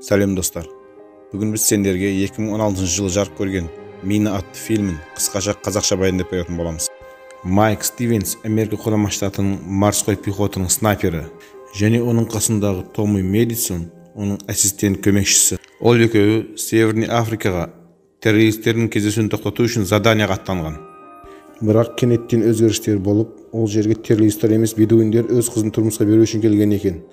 Сәлем, достар! Бүгін біз сендерге 2016 жылы жарық көрген «Мина» атты фильмін қысқаша қазақша баяндап беретін боламыз. Майк Стивенс — Америка Құрама Штатының морской пехотының снайпері және оның қасындағы Томми Мэдисон — оның ассистент көмекшісі. Ол екеуі Северный Африкаға террористердің кездесуін тоқтату үшін заданияға аттанған. Бірақ кенеттен өзгерістер болып, ол жерге террористер емес, бедуиндер өз қызын тұрмысқа беру үшін келген екен.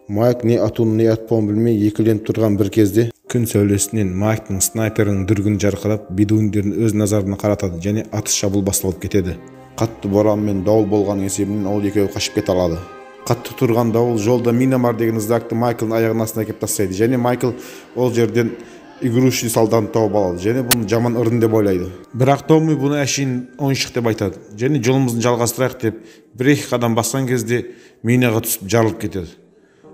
Майк не атуын, не атпауын білмей екіленіп тұрған бір кезде күн сәулесінен Майктың снайперінің дүрбіні жарқырап, бедуиндердің өз назарына қаратады және атыс шабуыл басталып кетеді. Қатты боран мен дауыл болған есебінен ол екеуі қашып кете алады. Қатты тұрған дауыл жолда мина бар деген знакты Майклдың аяғының астына әкеліп тастайды және Майкл ол жерден игрушечный солдатты тауып алады және бұны жаман ырым деп ойлайды. Бірақ Томми бұны әшейін ойыншық деп айтады және жолымызды жалғастырайық деп бір екі қадам басқан кезде минаға түсіп, жарылып кетеді.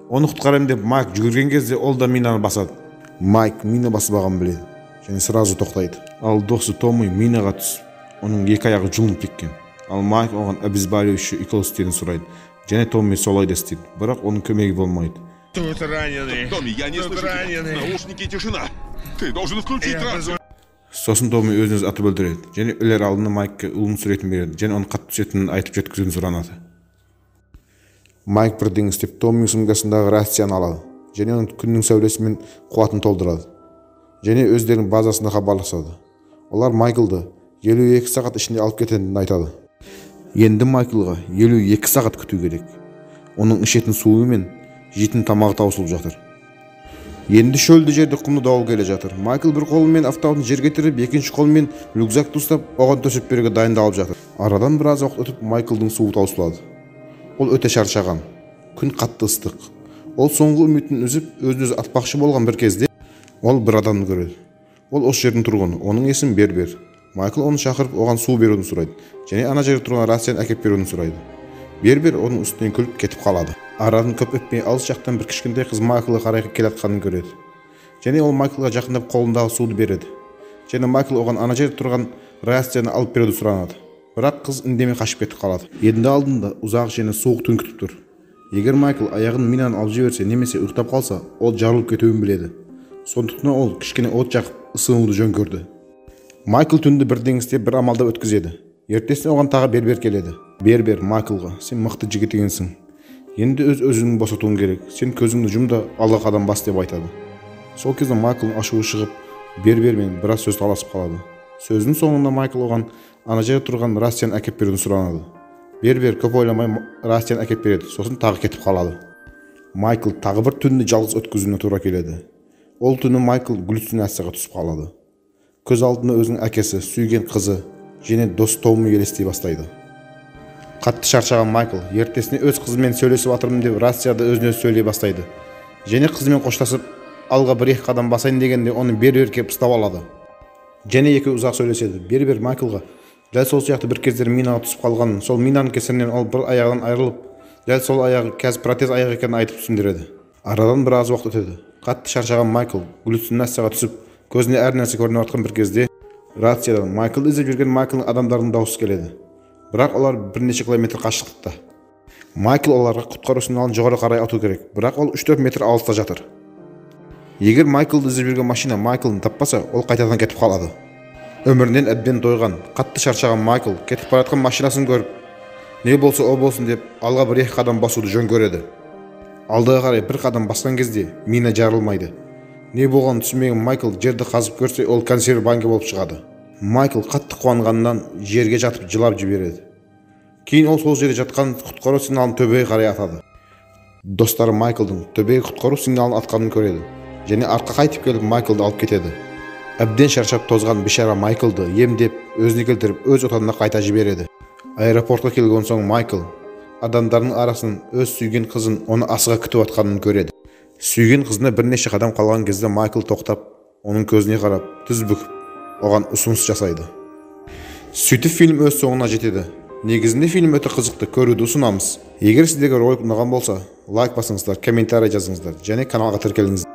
Оны құтқарамын деп Майк жүгірген кезде ол да минаны басады. Майк мина басып алғанын біледі және сразу тоқтайды. Ал досы Томми минаға түсіп, оның екі аяғы жұлынып кеткен. Ал Майк оған обезболивающий укол істеуін сұрайды және Томми солай да істейді, бірақ оның көмегі болмайды. Тут раненый. Томми, я не Тут слышу тебя. раненый. Наушники, тишина. Ты должен включить Я рацию. Сосын Томми өзін өзі атып өлтіреді және өлер алдында Майкке ұлының суретін береді және оның қатты түсетінін айтып жеткізуін сұранады. Майк бірдеңе істеп, Томми сумкасындағы рацияны алады және оның күннің сәулесімен қуатын толтырады және өздерінің базасына хабарласады. Олар Майклды 52 сағат ішінде алып кететінін айтады. Енді Майклға 52 сағат күту керек. Оның ішетін суы мен жейтін тамағы таусылып жатыр. Енді шөлді жерде құмды дауыл келе жатыр. Майкл бір қолымен автоматын жерге тіреп, екінші қолымен рюкзакты ұстап, оған төсеп беруге дайындалып жатыр. Арадан біраз уақыт өтіп, Майклдың суы таусылады. Ол өте шаршаған, күн қатты ыстық. Ол соңғы үмітін үзіп, өзін өзі атпақшы болған бір кезде ол бір адамды көреді. Ол осы жердің тұрғыны, оның есімі Бербер. Майкл оны шақырып, оған су беруін сұрайды және ана жерде тұрған рацияны әкеліп беруін сұрайды. Бербер оның үстінен күліп кетіп қалады. Арадан көп өтпей, алыс жақтан бір кішкентай қыз Майклға қарай келе жатқанын көреді және ол Майклға жақындап, қолындағы суды береді және Майкл оған ана жерде тұрған рацияны алып беруді сұранады. Бірақ қыз үндемей қашып кетіп қалады. Енді алдында ұзақ және суық түн күтіп тұр. Егер Майкл аяғын минаны алып жіберсе немесе ұйықтап қалса, ол жарылып кетуін біледі. Сондықтан ол кішкене от жағып, ысынуды жөн көрді. Майкл түнді бірдеңе істеп, бір амалдап өткізеді. Ертесіне оған тағы Бербер келеді. Бербер Майклға: «Сен мықты жігіт екенсің, енді өз өзіңді босатуың керек. Сен көзіңді жұм да, алға қадам бас», — деп айтады. Сол кезде Майклдың ашуы шығып, Бербермен біраз сөз таласып қалады. Сөздің соңында Майкл оған ана жерде тұрған рацияны әкеліп беруін сұранады. Бербер көп ойламай рацияны әкеліп береді, сосын тағы кетіп қалады. Майкл тағы бір түнді жалғыз өткізуіне тура келеді. Ол түні Майкл галлюцинацияға түсіп қалады. Көз алдына өзінің әкесі, сүйген қызы және досы Томми елестей бастайды. Қатты шаршаған Майкл ертесіне өз қызымен сөйлесіп жатырмын деп, рацияда өзіне өзі сөйлей бастайды және қызымен қоштасып, алға бір екі қадам басайын дегенде, оны Бербер келіп ұстап алады және екеуі ұзақ сөйлеседі. Бербер Майклға дәл сол сияқты бір кездері минаға түсіп қалғанын, сол минаның кесірінен ол бір аяғынан айырылып, дәл сол аяғы қазір протез аяқ екенін айтып түсіндіреді. Арадан біраз уақыт өтеді. Қатты шаршаған Майкл галлюцинацияға түсіп, көзіне әр нәрсе көрініп жатқан бір кезде рациядан Майклды іздеп жүрген Майклдың адамдарының дауысы келеді. Бірақ олар бірнеше километр қашықтықта. Майкл оларға құтқару сигналын жоғары қарай ату керек, бірақ ол 3-4 метр алыста жатыр. Егер Майклды іздеп жүрген машина Майклды таппаса, ол қайтадан кетіп қалады. Өмірінен әбден тойған, қатты шаршаған Майкл кетіп бара жатқан машинасын көріп, не болса о болсын деп, алға бір екі қадам басуды жөн көреді. Алдыға қарай бір қадам басқан кезде мина жарылмайды. Не болғанын түсінбеген Майкл жерді қазып көрсе, ол консерв банкі болып шығады. Майкл қатты қуанғаннан жерге жатып жылап жібереді. Кейін ол сол жерде жатқан құтқару сигналын төбеге қарай атады. Достары Майклдың төбеге құтқару сигналын атқанын көреді және артқа қайтып келіп, Майклды алып кетеді. Әбден шаршап тозған бейшара Майклды емдеп, өзіне келтіріп, өз отанына қайта жібереді. Аэропортқа келген соң Майкл адамдардың арасынан өз сүйген қызын оны асыға күтіп жатқанын көреді. Сүйген қызына бірнеше қадам қалған кезде Майкл тоқтап, оның көзіне қарап, тіз бүгіп, оған ұсыныс жасайды. Сөйтіп фильм өз соңына жетеді. Негізінде фильм өте қызықты, көруді ұсынамыз. Егер сіздерге ролик ұнаған болса, лайк басыңыздар, комментарий жазыңыздар және каналға тіркеліңіз.